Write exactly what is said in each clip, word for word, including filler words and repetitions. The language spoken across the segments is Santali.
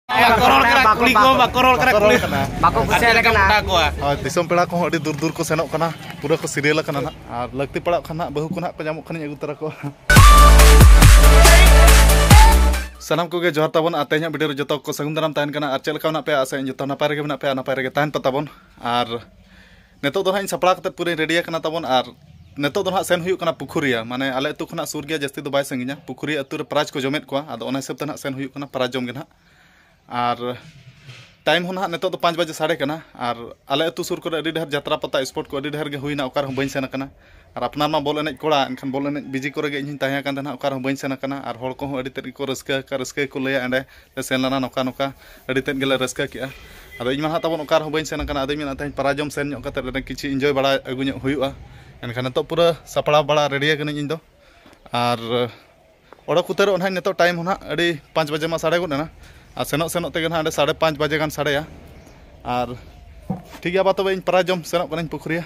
ᱵᱟᱠᱚ ᱨᱚᱲ ᱠᱟᱱᱟ, ᱠᱩᱲᱤ ᱠᱚ ᱵᱟᱠᱚ ᱨᱚᱲ ᱠᱟᱱᱟ, ᱵᱟᱠᱚ ᱠᱩᱲᱤ ᱠᱚ ᱵᱟᱠᱚ ᱨᱚᱲ ᱠᱟᱱᱟ᱾ ᱵᱟᱠᱚ ᱠᱩᱥᱤᱭᱟᱞᱮ ᱠᱟᱱᱟ᱾ ᱦᱳᱭ, ᱫᱤᱥᱚᱢ ᱯᱮᱲᱟ ᱠᱚᱦᱚᱸ ᱟᱹᱰᱤ ᱫᱩᱨ ᱫᱩᱨ ᱠᱚ ᱥᱮᱱᱚᱜ ᱠᱟᱱᱟ, ᱯᱩᱨᱟᱹ ᱠᱚ ᱥᱤᱨᱤᱭᱟᱞ ᱟᱠᱟᱱᱟ ᱱᱟᱦᱟᱜ᱾ ᱟᱨ ᱞᱟᱹᱠᱛᱤ ᱯᱟᱲᱟᱜ ᱠᱷᱟᱱ ᱱᱟᱦᱟᱜ ᱵᱟᱹᱦᱩ ᱠᱚ ᱱᱟᱦᱟᱜ ᱠᱚ ᱧᱟᱢᱚᱜ ᱠᱷᱟᱱᱤᱧ ᱟᱹᱜᱩ ᱛᱚᱨᱟ ᱠᱚᱣᱟ᱾ ᱥᱟᱱᱟᱢ ᱠᱚᱜᱮ ᱡᱚᱦᱟᱨ ᱛᱟᱵᱚᱱ᱾ ᱟᱨ ᱛᱮᱦᱮᱧᱟᱜ ᱵᱷᱤᱰᱤᱭᱳ ᱨᱮ ᱡᱚᱛᱚ ᱠᱚ ᱥᱟᱹᱜᱩᱱ ᱫᱟᱨᱟᱢ ᱛᱟᱦᱮᱱ ᱠᱟᱱᱟ᱾ ᱟᱨ ᱪᱮᱫ ᱞᱮᱠᱟ ᱢᱮᱱᱟᱜ ᱯᱮᱭᱟ? ᱟᱥᱟᱭᱟᱹᱧ ᱡᱚᱛᱚ ᱱᱟᱯᱟᱭ ᱨᱮᱜᱮ ᱢᱮᱱᱟᱜ ᱯᱮᱭᱟ, ᱱᱟᱯᱟᱭ ᱨᱮᱜᱮ ᱛᱟᱦᱮᱱ ᱯᱮ ᱛᱟᱵᱚᱱ᱾ ᱟᱨ ᱱᱤᱛᱚᱜ ᱫᱚ ᱦᱟᱸᱜ ᱤᱧ ᱥᱟᱯᱲᱟᱣ ᱠᱟᱛᱮ ᱯᱩᱨᱟᱹᱧ ᱨᱮᱰᱤ ᱟᱠᱟᱱᱟ ᱛᱟᱵᱚᱱ᱾ ᱟᱨ ᱱᱤᱛᱚᱜ ᱫᱚ ᱦᱟᱸᱜ ᱥᱮᱱ ᱦᱩᱭᱩᱜ ᱠᱟᱱᱟ ᱯᱩᱠᱷᱩᱨᱤᱭᱟ, ᱢᱟᱱᱮ ᱟᱞᱮ ᱟᱹᱛᱩ ᱠᱷᱚᱱᱟᱜ ᱥᱩᱨ ᱜᱮᱭᱟ, ᱡᱟᱹᱥᱛᱤ ᱫᱚ ᱵᱟᱭ ᱥᱟᱺᱜᱤᱧᱟ᱾ ᱯᱩᱠᱷᱩᱨᱤᱭᱟ ᱟᱹᱛᱩ ᱨᱮ ᱯᱨᱟᱭᱤᱡᱽ ᱠᱚ ᱡᱚᱢᱮᱫ ᱠᱚᱣᱟ, ᱟᱫᱚ ᱚᱱᱟ ᱦᱤᱥᱟᱹᱵ ᱛᱮ ᱦᱟᱸᱜ ᱥᱮᱱ ᱦᱩᱭᱩᱜ ᱠᱟᱱᱟ ᱯᱨᱟᱭᱤᱡᱽ ᱡᱚᱢ ᱜᱮ ᱦᱟᱸᱜ᱾ ᱟᱨ ᱴᱟᱭᱤᱢ ᱦᱚᱸ ᱱᱟᱦᱟᱜ ᱱᱤᱛᱚᱜ ᱫᱚ ᱯᱟᱸᱪ ᱵᱟᱡᱮ ᱥᱟᱰᱮ ᱠᱟᱱᱟ᱾ ᱟᱨ ᱟᱞᱮ ᱟᱹᱛᱩ ᱥᱩᱨ ᱠᱚᱨᱮ ᱟᱹᱰᱤ ᱰᱷᱮᱨ ᱡᱟᱛᱨᱟ ᱯᱟᱛᱟ, ᱥᱯᱳᱨᱴ ᱠᱚ ᱟᱹᱰᱤ ᱰᱷᱮᱨ ᱜᱮ ᱦᱩᱭᱱᱟ, ᱚᱠᱟ ᱨᱮᱦᱚᱸ ᱵᱟᱹᱧ ᱥᱮᱱ ᱟᱠᱟᱱᱟ᱾ ᱟᱨ ᱟᱯᱱᱟᱨ ᱢᱟ ᱵᱚᱞ ᱮᱱᱮᱡ ᱠᱚᱲᱟ, ᱮᱱᱠᱷᱟᱱ ᱵᱚᱞ ᱮᱱᱮᱡ ᱵᱤᱡᱤ ᱠᱚᱨᱮ ᱜᱮ ᱤᱧ ᱦᱚᱸᱧ ᱛᱟᱦᱮᱸ ᱠᱟᱱ ᱛᱟᱦᱮᱱᱟ, ᱚᱠᱟ ᱨᱮᱦᱚᱸ ᱵᱟᱹᱧ ᱥᱮᱱ ᱟᱠᱟᱱᱟ᱾ ᱟᱨ ᱦᱚᱲ ᱠᱚᱦᱚᱸ ᱟᱹᱰᱤ ᱛᱮᱫ ᱜᱮᱠᱚ ᱨᱟᱹᱥᱠᱟᱹ ᱟᱠᱟᱫ, ᱨᱟᱹᱥᱠᱟᱹ ᱜᱮᱠᱚ ᱞᱟᱹᱭᱟ, ᱚᱸᱰᱮ ᱞᱮ ᱥᱮᱱ ᱞᱮᱱᱟ, ᱱᱚᱝᱠᱟ ᱱᱚᱝᱠᱟ ᱟᱹᱰᱤ ᱛᱮᱫ ᱜᱮᱞᱮ ᱨᱟᱹᱥᱠᱟᱹ ᱠᱮᱜᱼᱟ᱾ ᱟᱫᱚ ᱤᱧ ᱢᱟ ᱱᱟᱦᱟᱜ ᱛᱟᱵᱚᱱ ᱚᱠᱟ ᱨᱮᱦᱚᱸ ᱵᱟᱹᱧ ᱥᱮᱱ ᱟᱠᱟᱱᱟ, ᱟᱫᱚᱧ ᱢᱮᱱᱟ ᱛᱮᱦᱮᱧ ᱯᱟᱨᱟ ᱡᱚᱢ ᱥᱮᱱ ᱧᱚᱜ ᱠᱟᱛᱮ ᱚᱸᱰᱮ ᱠᱤᱪᱷᱩ ᱤᱱᱡᱚᱭ ᱵᱟᱲᱟ ᱟᱹᱜᱩ ᱧᱚᱜ ᱦᱩᱭᱩᱜᱼᱟ᱾ ᱮᱱᱠᱷᱟᱱ ᱱᱤᱛᱚᱜ ᱯᱩᱨᱟᱹ ᱥᱟᱯᱲᱟᱣ ᱵᱟᱲᱟ ᱨᱮᱰᱤ ᱟᱠᱟᱱᱟᱹᱧ ᱤᱧ ᱫᱚ᱾ ᱟᱨ ᱚᱰᱚᱠ ᱩᱛᱟᱹᱨᱚᱜ ᱱᱟᱦᱟᱜ ᱱᱤᱛᱚᱜ ᱴᱟᱭᱤᱢ ᱦᱚᱸ ᱱᱟᱦᱟᱜ ᱟᱹᱰᱤ ᱯᱟᱸᱪ ᱵᱟᱡᱮ ᱢᱟ ᱥᱟᱰᱮ ᱜᱚᱫ ᱮᱱᱟ᱾ ᱟᱨ ᱥᱮᱱᱚᱜ ᱥᱮᱱᱚᱜ ᱛᱮᱜᱮ ᱱᱟᱦᱟᱜ ᱚᱸᱰᱮ ᱥᱟᱲᱮ ᱯᱟᱸᱪ ᱵᱟᱡᱮ ᱜᱟᱱ ᱥᱟᱰᱮᱭᱟ᱾ ᱟᱨ ᱴᱷᱤᱠ ᱜᱮᱭᱟ ᱵᱟ, ᱛᱚᱵᱮ ᱤᱧ ᱯᱟᱨᱟ ᱡᱚᱢ ᱥᱮᱱᱚᱜ ᱠᱟᱹᱱᱟᱹᱧ ᱯᱩᱠᱷᱩᱨᱤᱭᱟ᱾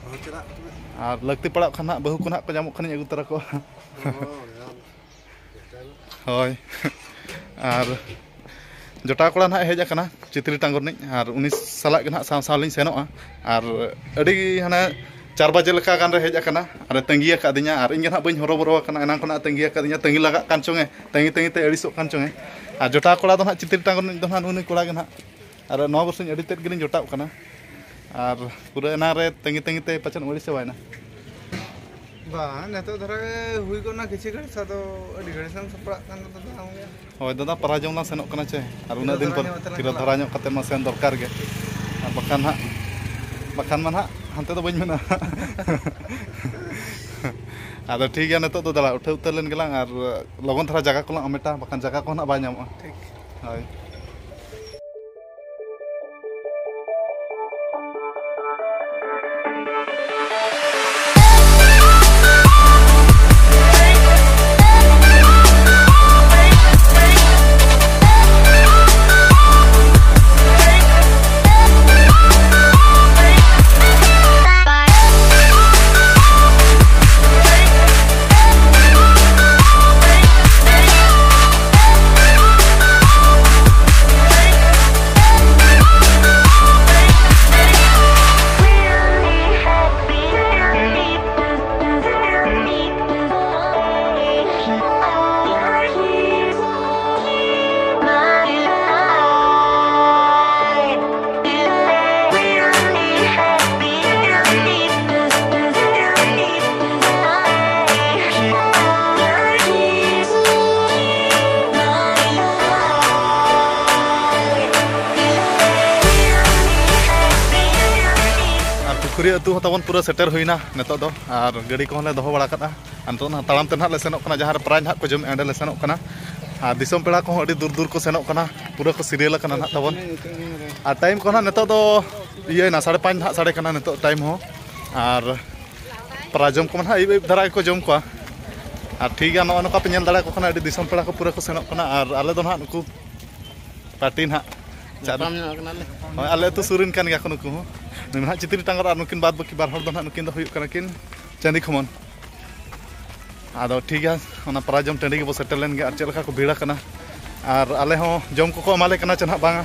ᱦᱚᱸ, ᱪᱟᱞᱟᱜ ᱢᱮ᱾ ᱟᱨ ᱞᱟᱹᱠᱛᱤ ᱯᱟᱲᱟᱜ ᱠᱷᱟᱱ ᱱᱟᱦᱟᱜ ᱵᱟᱹᱦᱩ ᱠᱚ ᱱᱟᱦᱟᱜ ᱠᱚ ᱧᱟᱢᱚᱜ ᱠᱷᱟᱱᱤᱧ ᱟᱹᱜᱩ ᱛᱚᱨᱟ ᱠᱚᱣᱟ᱾ ᱦᱚᱸ, ᱧᱟᱢ᱾ ᱦᱳᱭ᱾ ᱟᱨ ᱡᱚᱴᱟᱣ ᱠᱚᱲᱟ ᱱᱟᱦᱟᱜ ᱦᱮᱡ ᱟᱠᱟᱱᱟ ᱪᱤᱛᱨᱤ ᱴᱟᱸᱜᱚᱨ ᱨᱤᱱᱤᱡ, ᱟᱨ ᱩᱱᱤ ᱥᱟᱞᱟᱜ ᱜᱮ ᱱᱟᱦᱟᱜ ᱥᱟᱶ ᱥᱟᱶ ᱞᱤᱧ ᱥᱮᱱᱚᱜᱼᱟ᱾ ᱟᱨ ᱟᱹᱰᱤ ᱦᱟᱱᱮ ᱪᱟᱨ ᱵᱟᱡᱮ ᱞᱮᱠᱟ ᱜᱟᱱ ᱨᱮ ᱦᱮᱡ ᱟᱠᱟᱱᱟ, ᱟᱨᱮ ᱛᱟᱺᱜᱤ ᱟᱠᱟᱫᱤᱧᱟ, ᱟᱨ ᱤᱧ ᱜᱮ ᱱᱟᱦᱟᱜ ᱵᱟᱹᱧ ᱦᱚᱨᱚᱵᱚᱨᱚ ᱟᱠᱟᱱᱟ, ᱮᱱᱟᱝ ᱠᱷᱚᱱᱟᱜ ᱛᱟᱺᱜᱤ ᱟᱠᱟᱫᱤᱧᱟ, ᱛᱟᱺᱜᱤ ᱞᱟᱜᱟᱜ ᱠᱟᱱ ᱪᱚᱝᱮ, ᱛᱟᱺᱜᱤ ᱛᱟᱺᱜᱤ ᱛᱮ ᱟᱹᱲᱤᱥᱚᱜ ᱠᱟᱱ ᱪᱚᱝᱮ᱾ ᱟᱨ ᱡᱚᱴᱟᱣ ᱠᱚᱲᱟ ᱫᱚ ᱱᱟᱦᱟᱜ ᱪᱤᱛᱨᱤ ᱴᱟᱸᱜᱚᱨ ᱨᱤᱱᱤᱡ ᱫᱚ ᱱᱟᱦᱟᱜ ᱱᱩᱭ ᱠᱚᱲᱟ ᱜᱮ ᱱᱟᱦᱟᱜ᱾ ᱟᱨ ᱱᱚᱣᱟ ᱵᱚᱨᱥᱚᱧ ᱟᱹᱰᱤ ᱛᱮᱫ ᱜᱮᱞᱤᱧ ᱡᱚᱴᱟᱜ ᱠᱟᱱᱟ᱾ ᱟᱨ ᱯᱩᱨᱟᱹ ᱮᱱᱟᱝ ᱨᱮ ᱛᱟᱺᱜᱤ ᱛᱟᱺᱜᱤ ᱛᱮ ᱯᱟᱪᱮᱫ ᱟᱹᱲᱤᱥ ᱪᱟᱵᱟᱭᱮᱱᱟ᱾ ᱵᱟᱝ, ᱱᱤᱛᱚᱜ ᱫᱷᱟᱨᱟ ᱜᱮ ᱦᱩᱭ ᱜᱚᱫ ᱱᱟ ᱠᱤᱪᱷᱩ ᱜᱷᱟᱹᱲᱤᱡ, ᱟᱫᱚ ᱟᱹᱰᱤ ᱜᱷᱟᱹᱲᱤᱡ ᱥᱮᱢ ᱥᱟᱯᱲᱟᱜ ᱠᱟᱱ ᱫᱚ ᱫᱟᱫᱟ ᱟᱢ ᱜᱮ᱾ ᱦᱳᱭ ᱫᱟᱫᱟ, ᱯᱟᱨᱟ ᱡᱚᱢ ᱞᱟᱝ ᱥᱮᱱᱚᱜ ᱠᱟᱱᱟ ᱪᱮ, ᱟᱨ ᱩᱱᱟᱹᱜ ᱫᱤᱱ ᱯᱚᱨ ᱫᱷᱟᱨᱟ ᱧᱚᱜ ᱠᱟᱛᱮ ᱞᱟᱝ ᱛᱤᱨᱟᱹ ᱪᱟᱞᱟᱜᱼᱟ᱾ ᱫᱷᱟᱨᱟ ᱧᱚᱜ ᱠᱟᱛᱮ ᱢᱟ ᱥᱮᱱ ᱫᱚᱨᱠᱟᱨ ᱜᱮ, ᱟᱨ ᱵᱟᱠᱷᱟᱱ ᱦᱟᱸᱜ, ᱵᱟᱠᱷᱟᱱ ᱢᱟ ᱱᱟᱦᱟᱜ ᱦᱟᱱᱛᱮ ᱫᱚ ᱵᱟᱹᱧ ᱢᱮᱱᱟ᱾ ᱟᱫᱚ ᱴᱷᱤᱠ ᱜᱮᱭᱟ, ᱱᱤᱛᱚᱜ ᱫᱚ ᱫᱟᱬᱟ ᱩᱴᱷᱟᱹᱣ ᱩᱛᱟᱹᱨ ᱞᱮᱱ ᱜᱮᱞᱟᱝ, ᱟᱨ ᱞᱚᱜᱚᱱ ᱫᱷᱟᱨᱟ ᱡᱟᱭᱜᱟ ᱠᱚᱞᱟᱝ ᱦᱟᱢᱮᱴᱟ, ᱵᱟᱠᱷᱟᱱ ᱡᱟᱭᱜᱟ ᱠᱚ ᱱᱟᱦᱟᱜ ᱵᱟᱭ ᱧᱟᱢᱚᱜᱼᱟ᱾ ᱴᱷᱤᱠ᱾ ᱦᱳᱭ᱾ ᱟᱹᱛᱩ ᱦᱚᱸ ᱛᱟᱵᱚᱱ ᱯᱩᱨᱟᱹ ᱥᱮᱴᱮᱨ ᱦᱩᱭᱱᱟ ᱱᱤᱛᱚᱜ ᱫᱚ, ᱟᱨ ᱜᱟᱹᱰᱤ ᱠᱚᱦᱚᱸ ᱞᱮ ᱫᱚᱦᱚ ᱵᱟᱲᱟ ᱠᱟᱫᱼᱟ᱾ ᱟᱨ ᱱᱤᱛᱚᱜ ᱫᱚ ᱛᱟᱲᱟᱢ ᱛᱮ ᱱᱟᱦᱟᱜ ᱞᱮ ᱥᱮᱱᱚᱜ ᱠᱟᱱᱟ, ᱡᱟᱦᱟᱸ ᱨᱮ ᱯᱨᱟᱭᱤᱡᱽ ᱱᱟᱦᱟᱜ ᱠᱚ ᱡᱚᱢᱮᱜᱼᱟ, ᱚᱸᱰᱮ ᱞᱮ ᱥᱮᱱᱚᱜ ᱠᱟᱱᱟ᱾ ᱟᱨ ᱫᱤᱥᱚᱢ ᱯᱮᱲᱟ ᱠᱚᱦᱚᱸ ᱟᱹᱰᱤ ᱫᱩᱨ ᱫᱩᱨ ᱠᱚ ᱥᱮᱱᱚᱜ ᱠᱟᱱᱟ, ᱯᱩᱨᱟᱹ ᱠᱚ ᱥᱤᱨᱤᱭᱟᱞ ᱟᱠᱟᱱᱟ ᱱᱟᱦᱟᱜ ᱛᱟᱵᱚᱱ᱾ ᱟᱨ ᱴᱟᱭᱤᱢ ᱠᱚ ᱱᱟᱦᱟᱜ ᱱᱤᱛᱚᱜ ᱫᱚ ᱤᱭᱟᱹᱭᱮᱱᱟ, ᱥᱟᱲᱮ ᱯᱟᱸᱪ ᱱᱟᱦᱟᱜ ᱥᱟᱰᱮ ᱠᱟᱱᱟ ᱱᱤᱛᱚᱜ ᱴᱟᱭᱤᱢ ᱦᱚᱸ᱾ ᱟᱨ ᱯᱨᱟᱭᱤᱡᱽ ᱡᱚᱢ ᱠᱚᱢᱟ ᱱᱟᱦᱟᱜ ᱟᱹᱭᱩᱵ ᱟᱹᱭᱩᱵ ᱫᱷᱟᱨᱟ ᱜᱮᱠᱚ ᱡᱚᱢ ᱠᱚᱣᱟ᱾ ᱟᱨ ᱴᱷᱤᱠ ᱜᱮᱭᱟ, ᱱᱚᱜᱼᱚ ᱱᱚᱝᱠᱟ ᱯᱮ ᱧᱮᱞ ᱫᱟᱲᱮᱭᱟᱠᱚ ᱠᱟᱱᱟ, ᱟᱹᱰᱤ ᱫᱤᱥᱚᱢ ᱯᱮᱲᱟ ᱠᱚ ᱯᱩᱨᱟᱹ ᱠᱚ ᱥᱮᱱᱚᱜ ᱠᱟᱱᱟ᱾ ᱟᱨ ᱟᱞᱮ ᱫᱚ ᱱᱟᱦᱟᱜ ᱱᱩᱠᱩ ᱯᱟᱨᱴᱤ ᱱᱟᱦᱟᱜ ᱪᱟᱨ ᱧᱟᱯᱟᱢ ᱧᱚᱜ ᱠᱟᱱᱟᱞᱮ᱾ ᱦᱳᱭ, ᱟᱞᱮ ᱟᱹᱛᱩ ᱥᱩᱨ ᱨᱮᱱ ᱠᱟᱱ ᱜᱮᱭᱟ ᱠᱚ ᱱᱩᱠᱩ ᱦᱚᱸ᱾ ᱱᱩᱭ ᱱᱟᱦᱟᱜ ᱪᱤᱛᱨᱤ ᱴᱟᱸᱜᱟᱨ, ᱟᱨ ᱱᱩᱠᱤᱱ ᱵᱟᱫ ᱵᱟᱹᱠᱤ ᱵᱟᱨ ᱦᱚᱲ ᱫᱚ ᱱᱟᱦᱟᱜ ᱱᱩᱠᱤᱱ ᱫᱚ ᱦᱩᱭᱩᱜ ᱠᱟᱱᱟ ᱠᱤᱱ ᱪᱟᱹᱱᱫᱤ ᱠᱷᱚᱢᱚᱱ᱾ ᱟᱫᱚ ᱴᱷᱤᱠ ᱜᱮᱭᱟ, ᱚᱱᱟ ᱯᱨᱟᱭᱤᱡᱽ ᱡᱚᱢ ᱴᱟᱺᱰᱤ ᱜᱮᱵᱚ ᱥᱮᱴᱮᱨ ᱞᱮᱱ ᱜᱮ᱾ ᱟᱨ ᱪᱮᱫ ᱞᱮᱠᱟ ᱠᱚ ᱵᱷᱤᱲ ᱟᱠᱟᱱᱟ, ᱟᱨ ᱟᱞᱮ ᱦᱚᱸ ᱡᱚᱢ ᱠᱚᱠᱚ ᱮᱢᱟᱞᱮ ᱠᱟᱱᱟ ᱪᱮ ᱱᱟᱦᱟᱜ ᱵᱟᱝᱟ᱾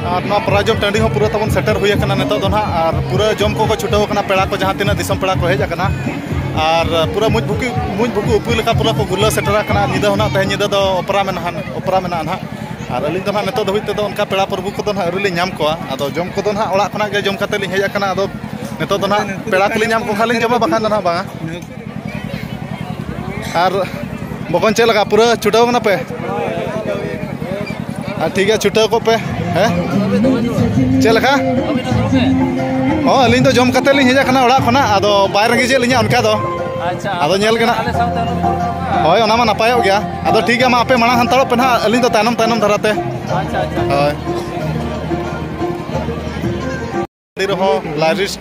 ᱟᱨ ᱱᱚᱣᱟ ᱯᱨᱟᱭᱤᱡᱽ ᱡᱚᱢ ᱴᱟᱺᱰᱤ ᱦᱚᱸ ᱯᱩᱨᱟᱹ ᱛᱟᱵᱚᱱ ᱥᱮᱴᱮᱨ ᱦᱩᱭ ᱟᱠᱟᱱᱟ ᱱᱤᱛᱚᱜ ᱫᱚ ᱱᱟᱦᱟᱜ, ᱟᱨ ᱯᱩᱨᱟᱹ ᱡᱚᱢ ᱠᱚᱠᱚ ᱪᱷᱩᱴᱟᱹᱣ ᱟᱠᱟᱱᱟ, ᱯᱮᱲᱟ ᱠᱚ ᱡᱟᱦᱟᱸ ᱛᱤᱱᱟᱹᱜ ᱫᱤᱥᱚᱢ ᱯᱮᱲᱟ ᱠᱚ ᱦᱮᱡ ᱟᱠᱟᱱᱟ, ᱟᱨ ᱯᱩᱨᱟᱹ ᱢᱩᱡᱽ ᱵᱷᱩᱠᱤ ᱢᱩᱡᱽ ᱵᱷᱩᱠᱩ ᱩᱯᱟᱹᱭ ᱞᱮᱠᱟ ᱯᱩᱨᱟᱹ ᱠᱚ ᱜᱩᱨᱞᱟᱹ ᱥᱮᱴᱮᱨ ᱟᱠᱟᱱᱟ᱾ ᱧᱤᱫᱟᱹ ᱦᱚᱸ ᱱᱟᱦᱟᱜ, ᱛᱮᱦᱮᱧ ᱧᱤᱫᱟᱹ ᱫᱚ ᱚᱯᱮᱨᱟ ᱢᱮᱱᱟᱜᱼᱟ, ᱚᱯᱮᱨᱟ ᱢᱮᱱᱟᱜᱼᱟ ᱱᱟᱦᱟᱜ᱾ ᱟᱨ ᱟᱹᱞᱤᱧ ᱫᱚ ᱱᱟᱦᱟᱜ ᱱᱤᱛᱚᱜ ᱫᱷᱟᱹᱵᱤᱡ ᱛᱮᱫᱚ ᱚᱱᱠᱟ ᱯᱮᱲᱟ ᱯᱨᱚᱵᱷᱩ ᱠᱚᱫᱚ ᱱᱟᱦᱟᱜ ᱟᱹᱣᱨᱤ ᱞᱤᱧ ᱧᱟᱢ ᱠᱚᱣᱟ᱾ ᱟᱫᱚ ᱡᱚᱢ ᱠᱚᱫᱚ ᱱᱟᱦᱟᱜ ᱚᱲᱟᱜ ᱠᱷᱚᱱᱟᱜ ᱜᱮ ᱡᱚᱢ ᱠᱟᱛᱮ ᱞᱤᱧ ᱦᱮᱡ ᱟᱠᱟᱱᱟ᱾ ᱟᱫᱚ ᱱᱤᱛᱚᱜ ᱫᱚ ᱱᱟᱦᱟᱜ ᱯᱮᱲᱟ ᱠᱚᱞᱤᱧ ᱧᱟᱢ ᱠᱚ ᱠᱷᱟᱱ ᱞᱤᱧ ᱡᱚᱢᱟ, ᱵᱟᱠᱷᱟᱱ ᱫᱚ ᱱᱟᱦᱟᱜ ᱵᱟᱝᱟ᱾ ᱟᱨ ᱵᱚᱠᱚᱧ, ᱪᱮᱫ ᱞᱮᱠᱟ, ᱯᱩᱨᱟᱹ ᱪᱷᱩᱴᱟᱹᱣ ᱠᱟᱱᱟ ᱯᱮ? ᱟᱨ ᱴᱷᱤᱠ ᱜᱮᱭᱟ, ᱪᱷᱩᱴᱟᱹᱣ ᱠᱚᱜ ᱯᱮ᱾ ᱦᱮᱸ, ᱪᱮᱫ ᱞᱮᱠᱟ? ᱦᱚᱸ, ᱟᱹᱞᱤᱧ ᱫᱚ ᱡᱚᱢ ᱠᱟᱛᱮ ᱞᱤᱧ ᱦᱮᱡ ᱟᱠᱟᱱᱟ ᱚᱲᱟᱜ ᱠᱷᱚᱱᱟᱜ, ᱟᱫᱚ ᱵᱟᱭ ᱨᱮᱸᱜᱮᱡᱮᱫ ᱞᱤᱧᱟ ᱚᱱᱠᱟ ᱫᱚ᱾ ᱟᱪᱪᱷᱟ, ᱟᱫᱚ ᱧᱮᱞ ᱜᱮ ᱱᱟᱜ᱾ ᱟᱞᱮ ᱥᱟᱶᱛᱮ ᱟᱞᱚᱢ ᱨᱚᱲ ᱠᱚᱣᱟ᱾ ᱦᱳᱭ, ᱚᱱᱟ ᱢᱟ ᱱᱟᱯᱟᱭᱚᱜ ᱜᱮᱭᱟ᱾ ᱟᱫᱚ ᱴᱷᱤᱠ ᱜᱮᱭᱟ, ᱢᱟ ᱟᱯᱮ ᱢᱟᱲᱟᱝ ᱦᱟᱱᱛᱟᱲᱚᱜ ᱯᱮ ᱱᱟᱦᱟᱜ, ᱟᱹᱞᱤᱧ ᱫᱚ ᱛᱟᱭᱱᱚᱢ ᱛᱟᱭᱱᱚᱢ ᱫᱷᱟᱨᱟ ᱛᱮ᱾ ᱟᱪᱪᱷᱟ, ᱟᱪᱪᱷᱟ, ᱟᱪᱪᱷᱟ᱾ ᱦᱳᱭ᱾ ᱟᱹᱰᱤ ᱨᱮᱦᱚᱸ ᱞᱟᱭᱨᱤᱥᱴ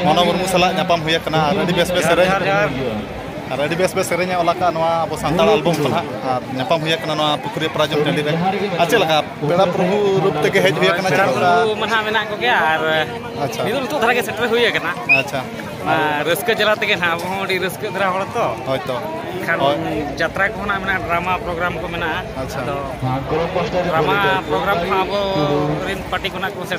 ᱢᱟᱱᱚ ᱢᱩᱨᱢᱩ ᱥᱟᱞᱟᱜ ᱧᱟᱯᱟᱢ ᱦᱩᱭ ᱟᱠᱟᱱᱟ, ᱟᱨ ᱟᱹᱰᱤ ᱵᱮᱥ ᱵᱮᱥ ᱥᱮᱨᱮᱧ, ᱟᱨ ᱟᱹᱰᱤ ᱵᱮᱥ ᱵᱮᱥ ᱥᱮᱨᱮᱧ ᱮ ᱚᱞ ᱟᱠᱟᱫ ᱱᱚᱣᱟ ᱟᱵᱚ ᱥᱟᱱᱛᱟᱲ ᱟᱞᱵᱚᱢ ᱠᱷᱚᱱᱟᱜ, ᱟᱨ ᱧᱟᱯᱟᱢ ᱦᱩᱭ ᱟᱠᱟᱱᱟ ᱱᱚᱣᱟ ᱯᱩᱠᱷᱨᱤ ᱯᱨᱟᱡᱚᱢ ᱴᱟᱺᱰᱤ ᱨᱮ᱾ ᱟᱨ ᱪᱮᱫ ᱞᱮᱠᱟ ᱯᱮᱲᱟ ᱯᱨᱚᱵᱷᱩ ᱨᱩᱯ ᱛᱮᱜᱮ ᱦᱮᱡ ᱦᱩᱭ ᱟᱠᱟᱱᱟ, ᱪᱮᱫ ᱞᱮᱠᱟ? ᱯᱮᱲᱟ ᱯᱨᱚᱵᱷᱩ ᱢᱟ ᱱᱟᱦᱟᱜ ᱢᱮᱱᱟᱜ ᱠᱚᱜᱮᱭᱟ, ᱟᱨ ᱟᱪᱪᱷᱟ᱾ ᱱᱤᱛᱚᱜ ᱱᱤᱛᱚᱜ ᱫᱷᱟᱨᱟ ᱜᱮ ᱥᱮᱴᱮᱨ ᱦᱩᱭ ᱟᱠᱟᱱᱟ᱾ ᱟᱪᱪᱷᱟ᱾ ᱚᱱᱟ ᱨᱟᱹᱥᱠᱟᱹ ᱡᱟᱞᱟ ᱛᱮᱜᱮ ᱱᱟᱦᱟᱜ, ᱟᱵᱚ ᱦᱚᱸ ᱟᱹᱰᱤ ᱨᱟᱹᱥᱠᱟᱹ ᱫᱷᱟᱨᱟ ᱦᱚᱲ ᱛᱚ᱾ ᱦᱳᱭ ᱛᱚ᱾ ᱠᱷᱟᱱ ᱦᱳᱭ᱾ ᱡᱟᱛᱨᱟ ᱠᱚᱦᱚᱸ ᱱᱟᱜ ᱢᱮᱱᱟᱜᱼᱟ, ᱰᱨᱟᱢᱟ ᱯᱨᱳᱜᱨᱟᱢ ᱠᱚ ᱢᱮᱱᱟᱜᱼᱟ᱾ ᱟᱪᱪᱷᱟ᱾ ᱟᱫᱚ ᱰᱨᱟᱢᱟ ᱯᱨᱳᱜᱨᱟᱢ ᱦᱚᱸ ᱟᱵᱚ ᱨᱮᱱ ᱯᱟᱨᱴᱤ ᱠᱷᱚᱱᱟᱜ ᱠᱚ ᱥᱮ-,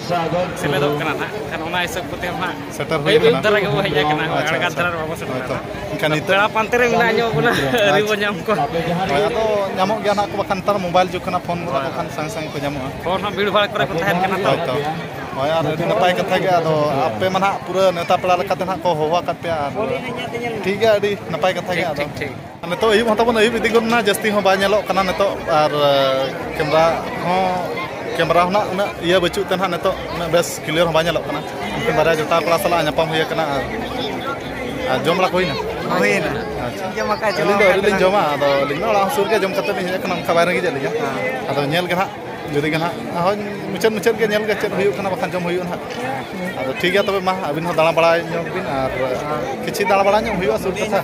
ᱥᱮᱞᱮᱫᱚᱜ ᱠᱟᱱᱟ ᱱᱟᱜ, ᱠᱷᱟᱱ ᱚᱱᱟ ᱦᱤᱥᱟᱹᱵ ᱠᱚᱛᱮ ᱦᱚᱸ ᱱᱟᱜ ᱥᱮᱴᱮᱨ ᱦᱩᱭ ᱟᱹᱭᱩᱵ ᱠᱟᱱᱟ᱾ ᱫᱷᱟᱨᱟ ᱜᱮᱵᱚ ᱦᱮᱡ ᱟᱠᱟᱱᱟ, ᱦᱳᱭ, ᱟᱪᱪᱷᱟ, ᱟᱬᱜᱟᱛ ᱟᱪᱪᱷᱟ᱾ ᱫᱷᱟᱨᱟ ᱨᱮ ᱵᱟᱵᱚ ᱥᱮᱴᱮᱨ ᱦᱳᱭ ᱛᱚ᱾ ᱟᱠᱟᱱᱟ᱾ ᱮᱱᱠᱷᱟᱱ ᱱᱤᱛᱚᱜ ᱯᱮᱲᱟ ᱯᱟᱱᱛᱮ ᱨᱮ ᱢᱮᱱᱟᱜ ᱧᱚᱜ ᱵᱚᱱᱟ, ᱟᱹᱣᱨᱤ ᱵᱚ ᱧᱟᱢ ᱠᱚᱣᱟ᱾ ᱦᱳᱭ, ᱟᱫᱚ ᱧᱟᱢᱚᱜ ᱜᱮᱭᱟ ᱱᱟᱜ ᱠᱚ, ᱵᱟᱠᱷᱟᱱ ᱱᱮᱛᱟᱨ ᱢᱳᱵᱟᱭᱤᱞ ᱡᱩᱜᱽ ᱠᱟᱱᱟ, ᱯᱷᱳᱱ ᱵᱚᱱ ᱦᱳᱭ᱾ ᱵᱟᱠᱷᱟᱱ ᱥᱟᱝ ᱥᱟᱝ ᱠᱚ ᱧᱟᱢᱚᱜᱼᱟ᱾ ᱯᱷᱳᱱ ᱦᱚᱸ ᱵᱷᱤᱲ ᱵᱷᱟᱲ ᱠᱚᱨᱮ ᱠᱚ ᱛᱟᱦᱮᱱ ᱠᱟᱱᱟ ᱛᱚ᱾ ᱦᱳᱭ ᱛᱚ᱾ ᱦᱳᱭ, ᱟᱨ ᱟᱹᱰᱤ ᱱᱟᱯᱟᱭ ᱠᱟᱛᱷᱟ ᱜᱮ᱾ ᱟᱫᱚ ᱟᱯᱮ ᱢᱟ ᱱᱟᱦᱟᱜ ᱯᱩᱨᱟᱹ ᱱᱮᱣᱛᱟ ᱯᱮᱲᱟ ᱞᱮᱠᱟᱛᱮ ᱱᱟᱦᱟᱜ ᱠᱚ ᱦᱚᱦᱚ ᱟᱠᱟᱫ ᱯᱮᱭᱟ, ᱟᱨ ᱴᱷᱤᱠ ᱜᱮᱭᱟ, ᱟᱹᱰᱤ ᱱᱟᱯᱟᱭ ᱠᱟᱛᱷᱟ ᱜᱮ᱾ ᱴᱷᱤᱠ, ᱟᱫᱚ ᱴᱷᱤᱠ, ᱴᱷᱤᱠ᱾ ᱱᱤᱛᱚᱜ ᱟᱹᱭᱩᱵ ᱦᱚᱸ ᱛᱟᱵᱚᱱ ᱟᱹᱭᱩᱵ ᱤᱫᱤ ᱜᱚᱫ ᱮᱱᱟ, ᱡᱟᱹᱥᱛᱤ ᱦᱚᱸ ᱵᱟᱭ ᱧᱮᱞᱚᱜ ᱠᱟᱱᱟ ᱱᱤᱛᱚᱜ, ᱟᱨ ᱠᱮᱢᱨᱟ ᱦᱚᱸ, ᱠᱮᱢᱨᱟ ᱦᱚᱸ ᱱᱟᱜ ᱩᱱᱟᱹᱜ ᱤᱭᱟᱹ ᱵᱟᱹᱪᱩᱜ ᱛᱮ ᱱᱟᱦᱟᱜ ᱱᱤᱛᱚᱜ ᱩᱱᱟᱹᱜ ᱵᱮᱥ ᱠᱞᱤᱭᱟᱨ ᱦᱚᱸ ᱵᱟᱭ ᱧᱮᱞᱚᱜ ᱠᱟᱱᱟ᱾ ᱩᱱᱠᱤᱱ ᱵᱟᱨᱭᱟ ᱡᱚᱴᱟᱣ ᱠᱚᱲᱟ ᱥᱟᱞᱟᱜ ᱧᱟᱯᱟᱢ ᱦᱩᱭ ᱟᱠᱟᱱᱟ᱾ ᱟᱨ, ᱟᱨ ᱡᱚᱢ ᱵᱟᱲᱟ ᱠᱚ ᱦᱩᱭᱱᱟ? ᱦᱩᱭᱱᱟ᱾ ᱟᱪᱪᱷᱟ᱾ ᱡᱚᱢ ᱟᱠᱟᱫ ᱟᱹᱞᱤᱧ ᱫᱚ ᱟᱹᱣᱨᱤ ᱞᱤᱧ ᱡᱚᱢᱟ, ᱟᱫᱚ ᱟᱹᱞᱤᱧ ᱫᱚ ᱚᱲᱟᱜ ᱦᱚᱸ ᱥᱩᱨ ᱜᱮ, ᱡᱚᱢ ᱠᱟᱛᱮ ᱞᱤᱧ ᱦᱮᱡ ᱟᱠᱟᱱᱟ, ᱚᱱᱠᱟ ᱵᱟᱭ ᱨᱮᱸᱜᱮᱡ ᱮᱫ ᱞᱤᱧᱟ᱾ ᱦᱮᱸ᱾ ᱟᱫᱚ ᱧᱮᱞ ᱜᱮ ᱱᱟᱦᱟᱜ, ᱡᱩᱫᱤ ᱜᱮ ᱱᱟᱦᱟᱜ, ᱦᱳᱭ, ᱢᱩᱪᱟᱹᱫ ᱢᱩᱪᱟᱹᱫ ᱜᱮ ᱧᱮᱞ ᱜᱮ ᱪᱮᱫ ᱦᱩᱭᱩᱜ ᱠᱟᱱᱟ, ᱵᱟᱠᱷᱟᱱ ᱡᱚᱢ ᱦᱩᱭᱩᱜᱼᱟ ᱱᱟᱦᱟᱜ᱾ ᱟᱫᱚ ᱴᱷᱤᱠ ᱜᱮᱭᱟ ᱛᱚᱵᱮ, ᱢᱟ ᱟᱹᱵᱤᱱ ᱦᱚᱸ ᱫᱟᱬᱟ ᱵᱟᱲᱟᱭ ᱧᱚᱜ ᱵᱤᱱ, ᱟᱨ ᱠᱤᱪᱷᱤ ᱫᱟᱬᱟ ᱵᱟᱲᱟ ᱧᱚᱜ ᱦᱩᱭᱩᱜᱼᱟ ᱥᱩᱨ ᱯᱟᱥᱮ᱾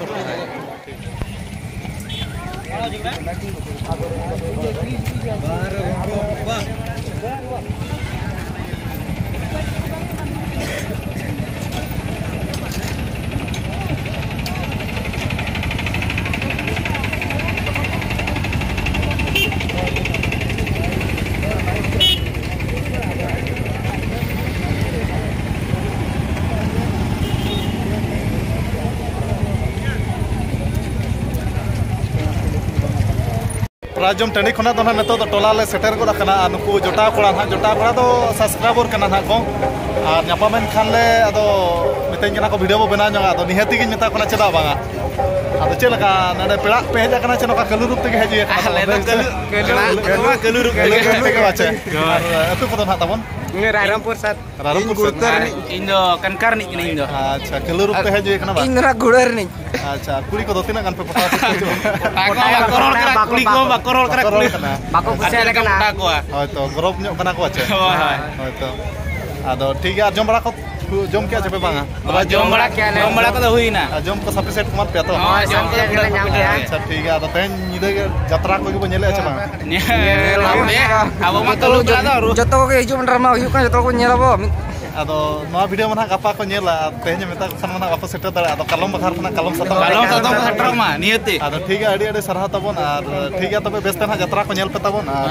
ᱯᱨᱟᱭᱤᱡᱽ ᱡᱚᱢ ᱴᱟᱺᱰᱤ ᱠᱷᱚᱱᱟᱜ ᱫᱚ ᱱᱟᱦᱟᱜ ᱱᱤᱛᱚᱜ ᱫᱚ ᱴᱚᱞᱟ ᱞᱮ ᱥᱮᱴᱮᱨ ᱜᱚᱫ ᱟᱠᱟᱱᱟ᱾ ᱟᱨ ᱱᱩᱠᱩ ᱡᱚᱴᱟᱣ ᱠᱚᱲᱟ ᱱᱟᱦᱟᱜ, ᱡᱚᱴᱟᱣ ᱠᱚᱲᱟ ᱫᱚ ᱥᱟᱵᱥᱠᱨᱟᱭᱵᱟᱨ ᱠᱟᱱᱟ ᱱᱟᱦᱟᱜ ᱠᱚ᱾ ᱟᱨ ᱧᱟᱯᱟᱢᱮᱱ ᱠᱷᱟᱱ ᱞᱮ ᱟᱫᱚ ᱢᱤᱛᱟᱹᱧ ᱠᱟᱱᱟ ᱠᱚ ᱵᱷᱤᱰᱤᱭᱳ ᱵᱚ ᱵᱮᱱᱟᱣ ᱧᱚᱜᱟ, ᱟᱫᱚ ᱱᱤᱦᱟᱹᱛᱤ ᱜᱤᱧ ᱢᱮᱛᱟ ᱠᱚ ᱠᱟᱱᱟ, ᱪᱮᱫᱟᱜ ᱵᱟᱝᱟ᱾ ᱟᱫᱚ ᱪᱮᱫ ᱞᱮᱠᱟ ᱱᱚᱰᱮ ᱯᱮᱲᱟ ᱯᱮ ᱦᱮᱡ ᱟᱠᱟᱱᱟ ᱪᱮ ᱱᱚᱝᱠᱟ ᱠᱟᱹᱞᱩ ᱨᱩᱯ ᱛᱮᱜᱮ ᱦᱮᱡ ᱦᱩᱭ ᱟᱠᱟᱱᱟ? ᱟᱞᱮ ᱫᱚ ᱠᱟᱹᱞᱩ, ᱠᱟᱹᱞᱩ, ᱠᱟᱹᱞᱩ ᱨᱩᱯ ᱠᱟᱹᱞᱩ ᱨᱩᱯ ᱛᱮᱜᱮ ᱵᱟᱪᱮ? ᱦᱳᱭ᱾ ᱟᱨ ᱟᱹᱛᱩ ᱠᱚᱫᱚ ᱱᱟᱦᱟᱜ ᱛᱟᱵᱚᱱ? ᱨᱟᱭᱨᱚᱝᱯᱩᱨ ᱥᱟᱨ᱾ ᱨᱟᱭᱨᱚᱝᱯᱩᱨ ᱤᱧ ᱥᱮᱫ? ᱜᱩᱲᱛᱟᱹᱨ ᱨᱤᱱᱤᱡ᱾ ᱤᱧ ᱫᱚ ᱠᱟᱱᱠᱟᱨ ᱨᱤᱱᱤᱡ ᱠᱟᱹᱱᱟᱹᱧ ᱤᱧ ᱫᱚ᱾ ᱟᱪᱪᱷᱟ, ᱠᱟᱹᱞᱩ ᱨᱩᱯ ᱛᱮ ᱦᱮᱡ ᱦᱩᱭ ᱟᱠᱟᱱᱟ ᱵᱟᱝ? ᱤᱧ ᱫᱚ ᱱᱟᱦᱟᱜ ᱜᱷᱩᱲᱟᱹ ᱨᱤᱱᱤᱡ᱾ ᱟᱪᱪᱷᱟ, ᱠᱩᱲᱤ ᱠᱚᱫᱚ ᱛᱤᱱᱟᱹᱜ ᱜᱟᱱ ᱯᱮ ᱯᱚᱴᱟᱣ ᱠᱮᱫ ᱠᱚᱣᱟ ᱪᱚ? ᱵᱟᱠᱚ, ᱵᱟᱠᱚ ᱨᱚᱲ ᱠᱟᱱᱟ, ᱵᱟᱠᱚ, ᱠᱩᱲᱤ ᱠᱚ ᱵᱟᱠᱚ ᱨᱚᱲ ᱠᱟᱱᱟ, ᱵᱟᱠᱚ ᱠᱩᱲᱤ ᱨᱚᱲ ᱠᱟᱱᱟ᱾ ᱵᱟᱠᱚ ᱠᱩᱥᱤᱭᱟᱞᱮ ᱠᱟᱱᱟ᱾ ᱯᱚᱴᱟᱣ ᱠᱚᱣᱟ᱾ ᱦᱳᱭ ᱛᱚ, ᱜᱚᱨᱚᱵᱽ ᱧᱚᱜ ᱠᱟᱱᱟ ᱠᱚ ᱪᱮ? ᱦᱳᱭ, ᱦᱳᱭ᱾ ᱦᱳᱭ ᱛᱚ᱾ ᱟᱫᱚ ᱴᱷᱤᱠ ᱜᱮᱭᱟ, ᱟᱨ ᱡᱚᱢ ᱵᱟᱲᱟ ᱠᱚ ᱡᱚᱢ ᱠᱮᱜᱼᱟ ᱪᱮ ᱯᱮ ᱵᱟᱝᱟ? ᱦᱳᱭ, ᱡᱚᱢ ᱵᱟᱲᱟ ᱠᱮᱜᱼᱟ ᱞᱮ᱾ ᱡᱚᱢ ᱵᱟᱲᱟ ᱠᱚᱫᱚ ᱦᱩᱭᱱᱟ᱾ ᱟᱨ ᱡᱚᱢ ᱠᱚ ᱥᱟᱯᱷᱤᱥᱤᱭᱮᱱᱴ ᱠᱚ ᱮᱢᱟᱫ ᱯᱮᱭᱟ ᱛᱚ? ᱦᱳᱭ, ᱡᱚᱢ ᱠᱚᱫᱚ ᱯᱩᱨᱟᱹ ᱧᱟᱢ ᱠᱮᱜᱼᱟ᱾ ᱟᱪᱪᱷᱟ, ᱴᱷᱤᱠ ᱜᱮᱭᱟ᱾ ᱟᱫᱚ ᱛᱮᱦᱮᱧ ᱧᱤᱫᱟᱹ ᱜᱮ ᱡᱟᱛᱨᱟ ᱠᱚ ᱜᱮ ᱵᱚ ᱧᱮᱞᱮᱜᱼᱟ ᱪᱮ ᱵᱟᱝᱟ? ᱧᱮᱞ ᱟᱵᱚ ᱜᱮ, ᱟᱵᱚ ᱢᱟ ᱠᱟᱹᱞᱩ ᱵᱮᱲᱟ ᱫᱚ ᱟᱹᱣᱨᱤ᱾ ᱡᱚᱛᱚ ᱠᱚᱜᱮ ᱦᱤᱡᱩᱜ ᱢᱮ, ᱰᱨᱟᱢᱟ ᱦᱩᱭᱩᱜ ᱠᱟᱱᱟ, ᱡᱚᱛᱚ ᱠᱚ ᱧᱮᱞ ᱟᱵᱚ᱾ ᱢᱤᱫ ᱟᱫᱚ ᱱᱚᱣᱟ ᱵᱷᱤᱰᱤᱭᱳ ᱢᱟ ᱱᱟᱦᱟᱜ ᱜᱟᱯᱟ ᱠᱚ ᱧᱮᱞᱟ, ᱟᱨ ᱛᱮᱦᱮᱧ ᱢᱮᱛᱟ ᱠᱚ ᱠᱷᱟᱱ ᱢᱟ ᱱᱟᱦᱟᱜ ᱵᱟᱠᱚ ᱥᱮᱴᱮᱨ ᱫᱟᱲᱮᱭᱟᱜᱼᱟ᱾ ᱟᱫᱚ ᱠᱟᱞᱚᱢ ᱵᱟᱠᱷᱟᱨ ᱠᱷᱚᱱᱟᱜ ᱠᱟᱞᱚᱢ ᱥᱟᱛᱟᱢ ᱠᱟᱞᱚᱢ ᱨᱮ ᱥᱟᱛᱟᱢ ᱠᱚ ᱥᱮᱴᱮᱨᱚᱜ ᱢᱟ ᱱᱤᱭᱟᱹᱛᱮ᱾ ᱟᱫᱚ ᱴᱷᱤᱠ ᱜᱮᱭᱟ, ᱟᱹᱰᱤ ᱟᱹᱰᱤ ᱥᱟᱨᱦᱟᱣ ᱛᱟᱵᱚᱱ, ᱟᱨ ᱴᱷᱤᱠ ᱜᱮᱭᱟ, ᱛᱚᱵᱮ ᱵᱮᱥ ᱛᱮ ᱱᱟᱦᱟᱜ ᱡᱟᱛᱨᱟ ᱠᱚ ᱧᱮᱞ ᱯᱮ ᱛᱟᱵᱚᱱ᱾ ᱟᱨ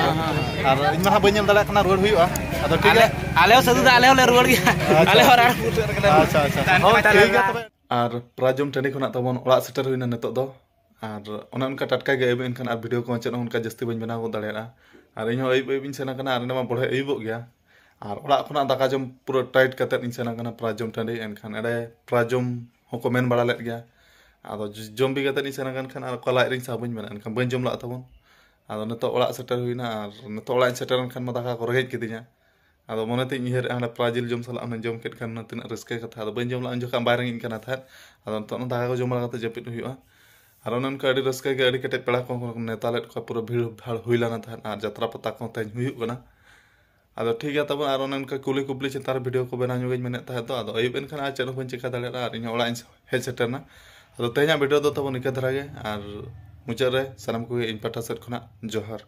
ᱟᱨ ᱤᱧ ᱢᱟ ᱱᱟᱦᱟᱜ ᱵᱟᱹᱧ ᱧᱮᱞ ᱫᱟᱲᱮᱭᱟᱜ ᱠᱟᱱᱟ, ᱨᱩᱣᱟᱹᱲ ᱦᱩᱭᱩᱜᱼᱟ᱾ ᱟᱫᱚ ᱴᱷᱤᱠ ᱟᱞᱮ ᱜᱮᱭᱟ᱾ ᱟᱞᱮ ᱦᱚᱸ ᱥᱟᱹᱫᱷᱩ ᱫᱟ, ᱟᱞᱮ ᱦᱚᱸᱞᱮ ᱨᱩᱣᱟᱹᱲ ᱜᱮᱭᱟ᱾ ᱟᱪᱪᱷᱟ᱾ ᱟᱞᱮ ᱦᱚᱸ ᱨᱟᱲ ᱯᱩᱨᱟᱹᱣ ᱠᱟᱱᱟ᱾ ᱟᱪᱪᱷᱟ, ᱟᱪᱪᱷᱟ᱾ ᱦᱳᱭ, ᱴᱷᱤᱠ ᱜᱮᱭᱟ ᱛᱚᱵᱮ᱾ ᱟᱨ ᱯᱨᱟᱡᱚᱢ ᱴᱟᱺᱰᱤ ᱠᱷᱚᱱᱟᱜ ᱛᱟᱵᱚᱱ ᱚᱲᱟᱜ ᱥᱮᱴᱮᱨ ᱦᱩᱭᱱᱟ ᱱᱤᱛᱚᱜ ᱫᱚ᱾ ᱟᱨ ᱚᱱᱮ ᱚᱱᱠᱟ ᱴᱟᱴᱠᱟ ᱜᱮ ᱟᱹᱭᱩᱵ ᱮᱱ ᱠᱷᱟᱱ, ᱟᱨ ᱵᱷᱤᱰᱤᱭᱳ ᱠᱚᱦᱚᱸ ᱪᱮᱫ ᱦᱚᱸ ᱚᱱᱠᱟ ᱡᱟᱹᱥᱛᱤ ᱵᱟᱹᱧ ᱵᱮᱱᱟᱣ ᱜᱚᱫ ᱫᱟᱲᱮᱭᱟᱜᱼᱟ᱾ ᱟᱨ ᱤᱧ ᱦᱚᱸ ᱟᱹᱭᱩᱵ ᱟᱹᱭᱩᱵ ᱤᱧ ᱥᱮᱱ ᱟᱠᱟᱱᱟ, ᱟᱨ ᱚᱸᱰᱮ ᱢᱟ ᱵᱚᱲᱦᱮ ᱟᱹᱭᱩᱵᱚᱜ ᱜᱮᱭᱟ᱾ ᱟᱨ ᱚᱲᱟᱜ ᱠᱷᱚᱱᱟᱜ ᱫᱟᱠᱟ ᱡᱚᱢ ᱯᱩᱨᱟᱹ ᱴᱟᱭᱤᱴ ᱠᱟᱛᱮᱫ ᱤᱧ ᱥᱮᱱ ᱟᱠᱟᱱᱟ ᱯᱨᱟᱡᱚᱢ ᱴᱟᱺᱰᱤ᱾ ᱮᱱᱠᱷᱟᱱ ᱚᱸᱰᱮ ᱯᱨᱟᱡᱚᱢ ᱦᱚᱸᱠᱚ ᱢᱮᱱ ᱵᱟᱲᱟ ᱞᱮᱫ ᱜᱮᱭᱟ᱾ ᱟᱫᱚ ᱡᱚᱢ ᱵᱤ ᱠᱟᱛᱮᱫ ᱤᱧ ᱥᱮᱱ ᱟᱠᱟᱱ ᱠᱷᱟᱱ, ᱟᱨ ᱚᱠᱟ ᱞᱟᱡ ᱨᱤᱧ ᱥᱟᱵ ᱵᱟᱹᱧ ᱢᱮᱱᱟ, ᱮᱱᱠᱷᱟᱱ ᱵᱟᱹᱧ ᱡᱚᱢ ᱞᱟᱜ ᱛᱟᱵᱚᱱ᱾ ᱟᱫᱚ ᱱᱤᱛᱚᱜ ᱚᱲᱟᱜ ᱥᱮᱴᱮᱨ ᱦᱩᱭᱱᱟ, ᱟᱨ ᱱᱤᱛᱚᱜ ᱚᱲᱟᱜ ᱤᱧ ᱥᱮᱴᱮᱨ ᱮᱱ ᱠᱷᱟᱱ ᱢᱟ ᱫᱟᱠᱟ ᱠᱚ ᱨᱮᱸᱜᱮᱡ ᱠᱤᱫᱤᱧᱟ᱾ ᱟᱫᱚ ᱢᱚᱱᱮ ᱛᱤᱧ ᱩᱭᱦᱟᱹᱨᱮᱫᱼᱟ, ᱦᱟᱸᱰᱮ ᱯᱨᱟᱭᱤᱡᱽ ᱡᱤᱞ ᱡᱚᱢ ᱥᱟᱞᱟᱜ ᱦᱩᱱᱟᱹᱝ ᱡᱚᱢ ᱠᱮᱫ ᱠᱷᱟᱱ ᱦᱩᱱᱟᱹᱝ ᱛᱤᱱᱟᱹᱜ ᱨᱟᱹᱥᱠᱟᱹ ᱠᱟᱛᱷᱟ᱾ ᱟᱫᱚ ᱵᱟᱹᱧ ᱡᱚᱢ ᱞᱟᱜᱼᱟ, ᱩᱱ ᱡᱚᱠᱷᱚᱱ ᱵᱟᱭ ᱨᱮᱸᱜᱮᱡ ᱠᱟᱱᱟ ᱛᱟᱦᱮᱸᱫ᱾ ᱟᱫᱚ ᱱᱤᱛᱚᱜ ᱚᱱᱟ ᱫᱟᱠᱟ ᱠᱚ ᱡᱚᱢ ᱵᱟᱲᱟ ᱠᱟᱛᱮ ᱡᱟᱹᱯᱤᱫ ᱦᱩᱭᱩᱜᱼᱟ᱾ ᱟᱨ ᱚᱱᱮ ᱚᱱᱠᱟ ᱟᱹᱰᱤ ᱨᱟᱹᱥᱠᱟᱹ ᱜᱮ, ᱟᱹᱰᱤ ᱠᱮᱴᱮᱡ ᱯᱮᱲᱟ ᱠᱚᱦᱚᱸ ᱠᱚ ᱱᱮᱣᱛᱟ ᱞᱮᱫ ᱠᱚᱣᱟ, ᱯᱩᱨᱟᱹ ᱵᱷᱤᱲ ᱵᱷᱟᱲ ᱦᱩᱭ ᱞᱮᱱᱟ ᱛᱟᱦᱮᱸᱫ, ᱟᱨ ᱡᱟᱛᱨᱟ ᱯᱟᱛᱟ ᱠᱚᱦᱚᱸ ᱛᱮᱦᱮᱧ ᱦᱩᱭᱩᱜ ᱠᱟᱱᱟ᱾ ᱟᱫᱚ ᱴᱷᱤᱠ ᱜᱮᱭᱟ ᱛᱟᱵᱚᱱ, ᱟᱨ ᱚᱱᱮ ᱚᱱᱠᱟ ᱠᱩᱞᱤ ᱠᱩᱯᱞᱤ ᱪᱮᱛᱟᱱ ᱨᱮ ᱵᱷᱤᱰᱤᱭᱳ ᱠᱚ ᱵᱮᱱᱟᱣ ᱧᱚᱜ ᱤᱧ ᱢᱮᱱᱮᱫ ᱛᱟᱦᱮᱸᱫ ᱫᱚ, ᱟᱫᱚ ᱟᱹᱭᱩᱵ ᱮᱱᱠᱷᱟᱱ ᱟᱨ ᱪᱮᱫ ᱦᱚᱸ ᱵᱟᱹᱧ ᱪᱤᱠᱟᱹ ᱫᱟᱲᱮᱭᱟᱫᱟ, ᱟᱨ ᱤᱧ ᱦᱚᱸ ᱚᱲᱟᱜ ᱤᱧ ᱦᱮᱡ ᱥᱮᱴᱮᱨᱱᱟ᱾ ᱟᱫᱚ ᱛᱮᱦᱮᱧᱟᱜ ᱵᱷᱤᱰᱤᱭᱳ ᱫᱚ ᱛᱟᱵᱚᱱ ᱤᱱᱠᱟᱹ ᱫᱷᱟᱨᱟ ᱜᱮ, ᱟᱨ ᱢᱩᱪᱟᱹᱫ ᱨᱮ ᱥᱟᱱᱟᱢ ᱠᱚᱜᱮ ᱤᱧ ᱯᱟᱦᱴᱟ ᱥᱮᱫ ᱠᱷᱚᱱᱟᱜ ᱡᱚᱦᱟᱨ᱾